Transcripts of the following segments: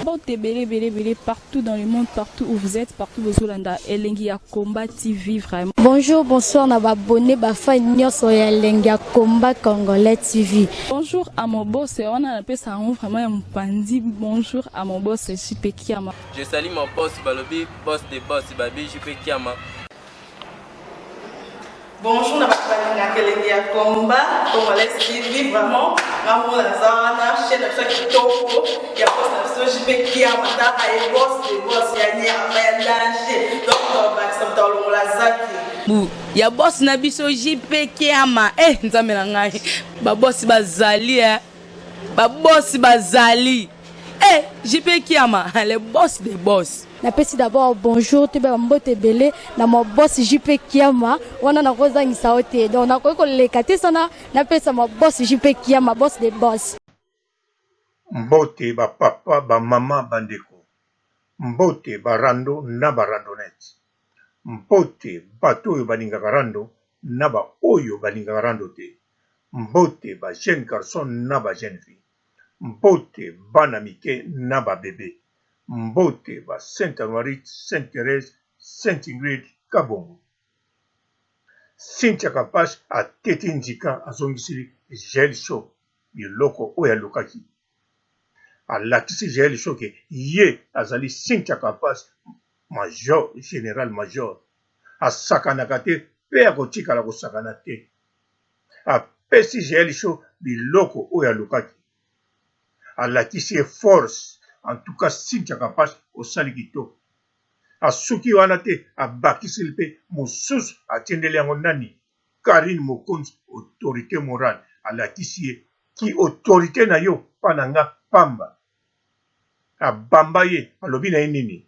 Bambote ebele ebele ebele partout dans le monde, partout où vous êtes, partout bozolanda Elengi ya Combat TV vraiment. Bonjour, bonsoir na ba abonné ba fan nyonso ya Elengi ya Combat Congolais TV. Bonjour à mon boss, wana napesa yango vraiment ya mopanzi. Bonjour à mon boss JP Kiama. Je salue mon boss balobi boss de boss babi JP Kiama. Bonjour na bato balingaka elengi ya combat congolais TV vraiment nga moko naza wana chaîne na biso ya kitoko ya boss na biso JP Kiama tala ye boss de boss ya nyama ya danger donc tobakisa moto alongola zaki bu ya boss na biso JP Kiama eh nzambe na ngai ba boss bazali eh ba boss bazali eh JP Kiama le boss de boss. Napesi d'abord bonjour toyeba ba mbote ebele na ma boss JP Kiama wana nakozangisa yo te donc nakoki koleka te sana napesa ma boss JP Kiama boss de boss. Mbote ba papa, ba mama, ba ndeko. Mbote ba rando na ba randonnette. Mbote bato oyo balingaka rando na ba oyo balingaka rando te. Mbote ba jeunes garçons na ba jeunes filles. Mbote bana mike na ba bebe. Mbote ba Sainte Anuarite, Sainte Therèse, Sainte Ingrid Kabongo. Cynthia Kapash ateti ndika azongiseli Jael Show biloko oyo alukaki. Alakisi Jael Show ke ye azali Cynthia Kapash major, general major. Asakanaka te pe akotikala kosakana te. Apesi Jael Show biloko oyo alukaki. Alakisi ye force en tout cas Cynthia Kapash osali kitoko. Asuki wana te abakiseli pe mosusu atindeli yango nani? Carine Mokonzi autorite morale alakisi ye ki autorite na yo pa na nga pamba. Abamba ye alobi na ye nini?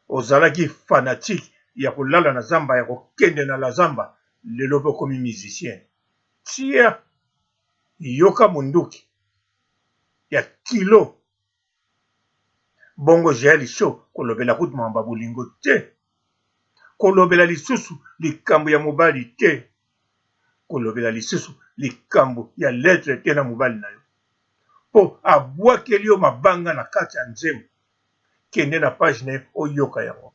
Ozalaki fanatique ya kolala na zamba ya kokende na la zamba lelo pe okomi musicien tia yoka munduki ya kilo bongo jael show kolobela kutu makambo ya bolingo te kolobela lisusu likambo ya mobali te kolobela lisusu likambo ya lettre te na mobali na yo po abwakeli yo mabanga na kati ya nzembo kende na page na ye oyoka yango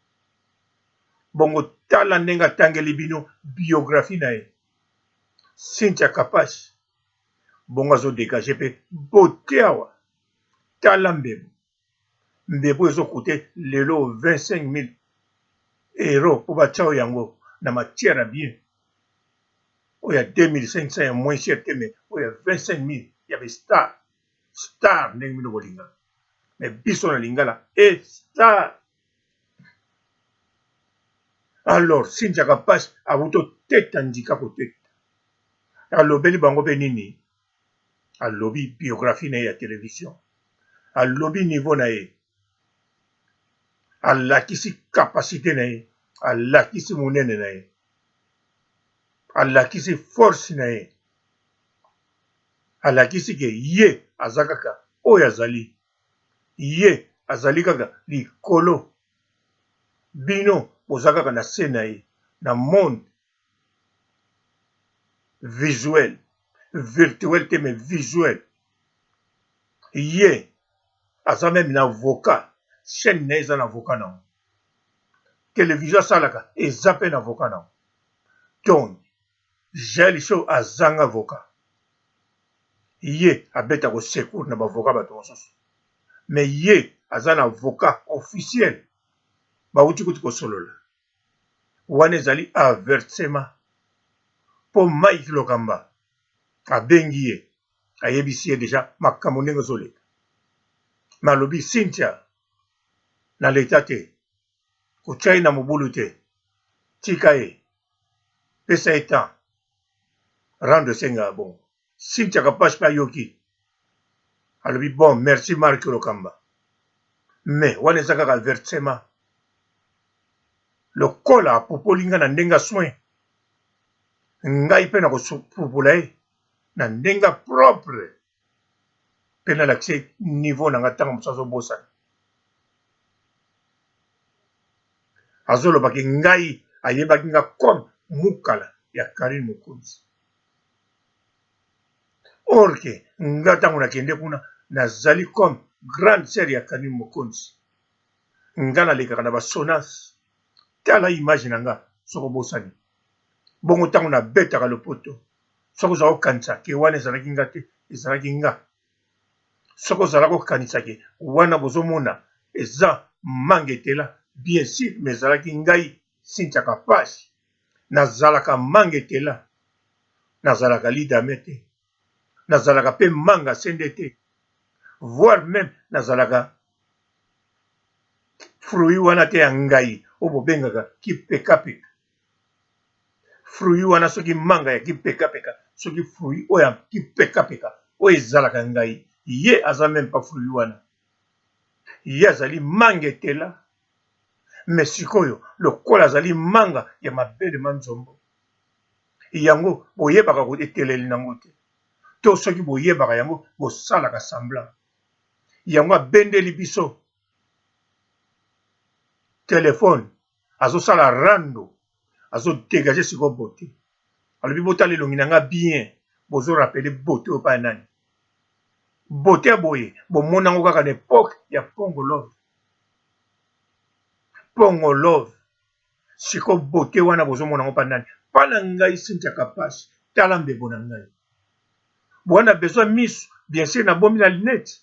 bongo tala ndenge atangeli bino biographie na ye Cynthia Kapash bongo azo degage pe beaute awa tala mbebo mbebo ezo coute lelo 25000 euro po batia yo yango na matière ya bien oyo ya 2500 ya moins cher te mais oyo ya 25000 ya ba star star ndenge bino bolingaka mais biso na lingala e star Alors Cynthia Kapash awuti oteta ndika koteta. Alobeli bango pe nini? Alobi biographie na ye ya television. Alobi niveau na ye. Alakisi capacite na ye. Alakisi munene na ye. Alakisi force na ye. Alakisi ke ye aza kaka oyo azali. Ye azali kaka likolo Bino boza kaka na se na ye na monde visuel, virtuel te mais visuel. Ye aza meme na avocat, chaine na ye eza na avocat nango. Television asalaka eza pe na avocat nango. Donc Jael show azanga avocat. Ye abeta ko secours na ba avocat bato mosusu. Mais ye aza na avocat officiel bawuti kutu kosolola wana ezali avertissement po Mike Lokamba abengi ye ayebisi ye dejà makambo ndenge ezoleka mais alobi Cynthia na l'etat te kotia ye na mobulu te tika ye pesa ye temps rando esengaka bongo Cynthia Kapash pe ayoki alobi bon merci Marc Lokamba mais wana eza kaka avertissement lokola apupoli nga na ndenge ya soin ngai pe nakopupola ye na ndenge ya propre pe nalakisa ye niveau na nga ntango mosusu azobosana azoloba ke ngai ayebaki nga comme mukala ya Carine Mokonzi or ke nga ntango nakende kuna nazali comme Grande sœur ya Carine Mokonzi. Nga nalekaka na ba sonas. Tala image na nga soki obosani. Bongo tango nabetaka lopoto soki oza kokanisa ke wana ezalaki nga te, ezalaki nga. Soki ozala kokanisa ke wana bozomona eza Mangetela, bien sur mais ezalaki ngai Cynthia Kapash. Nazalaka Mangetela, nazalaka Lidame te, nazalaka pe Manga Sende te, voire meme nazalaka fruit wana te ya ngayi oyo bobengaka kipekapeka. Fruit wana soki manga ya kipekapeka, soki fruit oyo ya kipekapeka oyo ezalaka ngayi, ye aza meme pas fruit wana, ye azali manga etela. Mais sikoyo lokola azali manga ya mabele ma nzombo, yango boyebaka eteleli nango te, to soki boyebaka yango bosalaka semblant. Yango abendeli biso telephone, azosala rando, azo degager sikoyo beaute. Alobi botala elongi na nga bien, bozo rappeler beaute oyo epai ya nani? Beaute ya boye bomona yango kaka na epoque ya Pongo Love. Pongo Love. Sikoyo beaute wana bozomona yango pa nani? Pa na ngai Cynthia Kapash. Tala mbebo na ngai. Boa na besoin misu, bien sûr nabombi na lunette.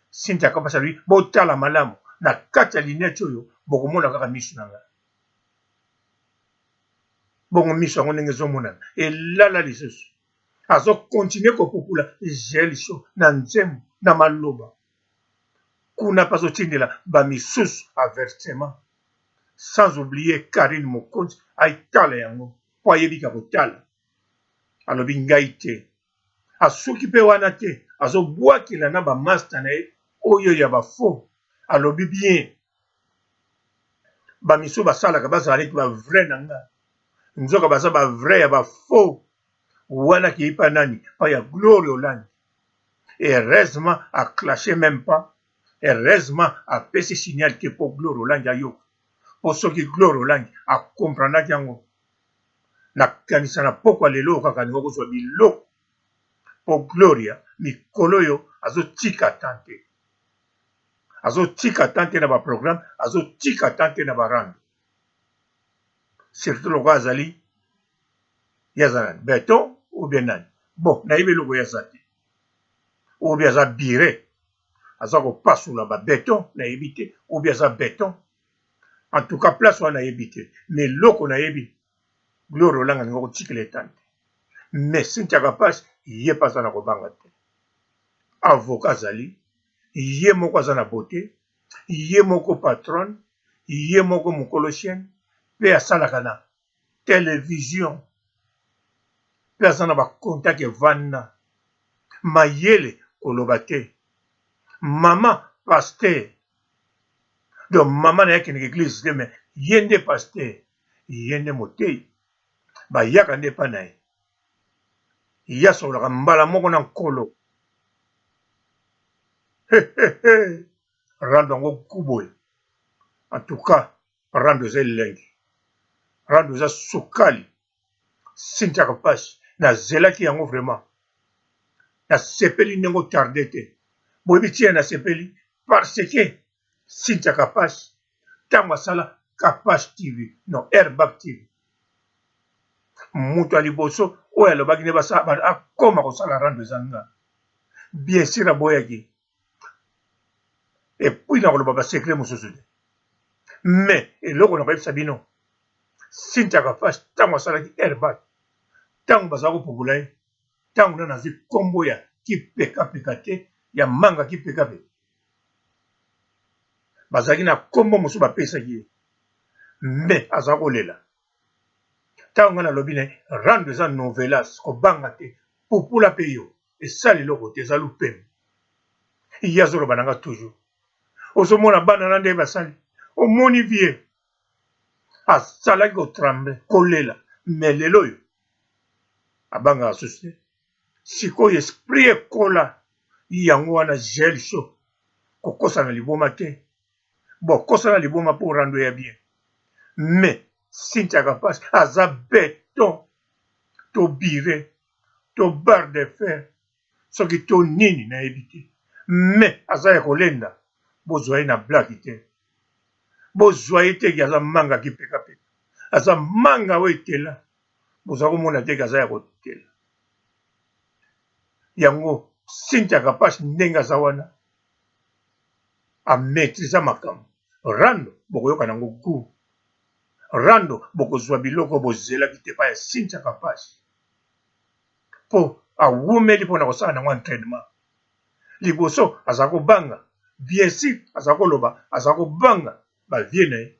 Cynthia Kapash alobi botala malamu na kati ya lunette oyo bokomona kaka misu na ngai. Bongo misu yango ndenge ezomonana elala lisusu. Azo continuer kopupula gel chaud na nzembo na maloba. Kuna pe azotindela ba misusu avertissement. Sans oublier Carine Mokonzi aytala yango po ayebi ka kotala. Alobi ngai te. Asuki pe wana te, azobuakela na ba masta na ye oyo ya ba faux. Alobi bien ba misusu basalaka bazala neti ba vrai na nga, nzoka baza ba vrai ya ba faux. Wana akeyi pa nani? Pa ya Gloria Olangi. Heureusement a clasher meme pas, heureusement apesi signal te po Gloria Olangi ayoka. Po soki Gloria Olangi a comprendaki yango, nakanisa na pokwa lelo oyo kaka alinga kozwa biloko. Po Gloria mikolo oyo azotika temps te. Azotika temps te na ba programme, azotika temps te na ba rando. Surtout lokola azali ye aza nani beton ou bien nani bon nayebi eloko ye aza te ou bien aza bire aza kopasula ba beton nayebi te ou bien aza beton en tout cas place wana nayebi te mais eloko nayebi gloire olanga alinga kotikela etane te mais cynthia kapash ye mpe aza na kobanga te avocat azali ye moko aza na beauté ye moko patronne ye moko mokolo chaîne mpe asalaka na television pe aza na ba contact evanda mayele koloba te maman pasteur donc maman naye akendeke eglise te mais ye nde pasteur ye nde moteyi bayaka nde epa naye ye asololaka mbala moko na nkolo rando yango gout boye en tout cas Rando eza elengi. Rando eza sukali. Cynthia Kapash nazelaki yango vraiment. Nasepeli ndenge o tarde te. Boyebi tina nasepeli parce que Cynthia Kapash tango asala Kapash TV non Airback TV moto ya liboso oyo alobaki nde basala akoma kosala rando eza nga. Bien sûr aboyaki. Et puis nakoloba ba secret mosusu te. Mais eloko nakoyebisa bino, Cynthia Kafash tango asalaki airbag, tango bazalaki kopopola ye, tango nanu azui kombo ya kipekapeka te, ya manga kipekapeka, bazalaki na kombo mosusu bapesaki ye, mais azalaki kolela. Tango nga nalobi na ye, rando eza novelas, kobanga te, pupula pe yo, esali eloko te, eza lupemba. Ye azoloba na nga toujours. Ozomona bana na nde basali omoni vie azalaki ko tremble kolela mais lelo oyo abangaka susu te sikoyo esprit ekola yango wana gel chaud kokosana liboma te bokosana liboma po rando ya bien mais Cynthia Kapash aza beton to bire to barre de fer soki to nini nayebi te mais aza ya kolenda. Bozwa ye na blague te. Bozwa ye te ke aza manga kipekapeka. Aza manga oyo etela. Boza komona te ke aza ya kotela. Yango Cynthia Kapash ndenge aza wana a maitrisa makambo. Rando bokoyoka nango gout. Rando bokozwa biloko bozelaki te epai ya Cynthia Kapash. Po awumeli pona kosala nango entrainement. Liboso aza kobanga, bien sur aza koloba aza kobanga ba vieux na ye,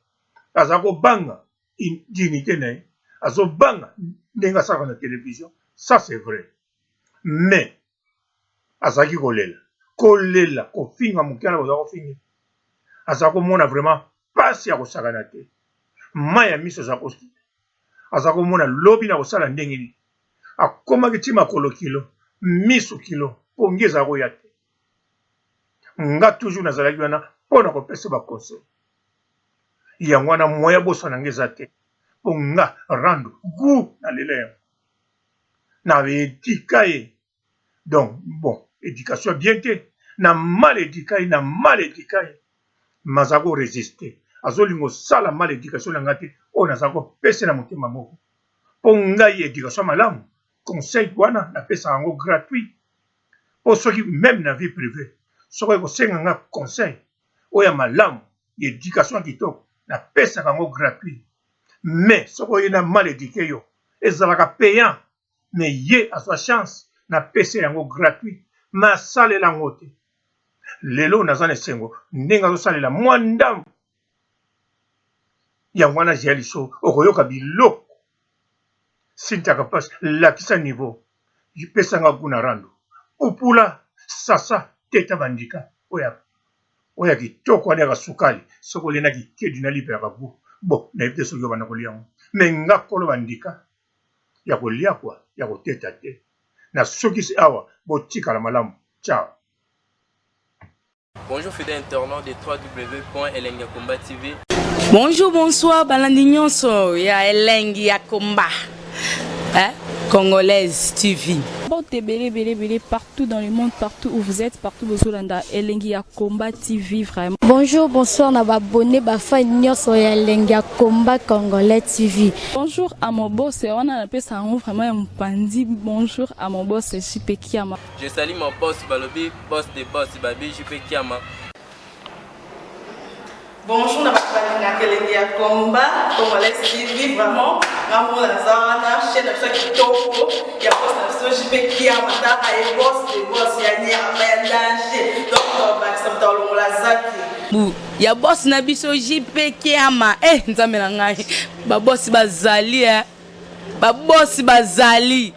aza kobanga dignite na ye, azobanga ndenge asalaka na television, ça c'est vrai. Mais azalaki kolela, kolela, kofinga moke wana boza kofinga, aza komona vraiment pasi ya kosakana te, mayi ya miso aza kokita, aza komona lobi na kosala ndenge nini, akomaki ti makolo kilo, misu kilo, pongi ezala koya te. Nga toujours nazalaki wana mpo na kopesa ba conseil, yango wana moyen abosana nga eza te, mpo nga rando gout na lela yango. Na eduka ye donc bon education bien te na mal eduka ye na mal eduka ye mais aza ko resister azolinga osala mal education na nga te oyo naza kopesa na motema moko mpo ngai education malamu conseil wana napesaka yango gratuit mpo soki meme na vie privee soki ekosenga nga conseil oyo ya malamu ya education ya kitoko napesaka yango gratuit mais soki oye na mal eduque yo ezalaka payant mais ye azwa chance na pesa yango gratuit mais asalela yango te lelo naza na esengo ndenge azosalela mwa ndambo yango wana jael show okoyoka biloko Cynthia Kapash lakisa niveau pesa nga gout na rando pupula sasa teta bandika oyo oyo ya kitoko wana ya sukali soki olie na kikedi na lipa ya gout bon nayebi te soki obanda kolia yango mais nga kolo bandika ya kolia kwa ya koteta te nasukisi awa botikala malamu ciao. Bonjour fidèle internaute de www.elengiyakomba TV. Bonjour, bonsoir, balandi nyonso ya Elengi ya Komba. Hein? Congolaise TV. Mbote ebele ebele ebele partout dans le monde, partout où vous êtes, partout bozolanda Elengi ya Combat TV vraiment. Bonjour, bonsoir na ba abonné ba fan nyonso ya Elengi ya Combat Congolais TV. Bonjour à mon boss, wana napesa yango vraiment ya mopanzi. Bonjour à mon boss JP Kiama. Je salue mon boss balobi boss de boss babi JP Kiama. Bonjour na bato balingaka elengi ya combat congolais TV vraiment nga moko naza wana chaîne na biso ya kitoko ya boss na biso JP Kiama tala ye boss de boss ya nyama ya danger donc moto abakisa moto alongola aza te. Bu ya boss na biso JP Kiama eh nzambe na ngai ba boss bazali eh ba boss bazali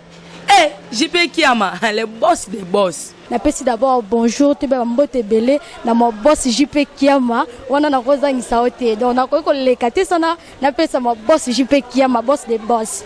eh JP Kiama le boss des boss. Napesi d'abord bonjour toyeba mbote ebele na ma boss JP Kiama wana nakozangisa yo te donc nakoki koleka te sana napesa ma boss JP Kiama boss de boss.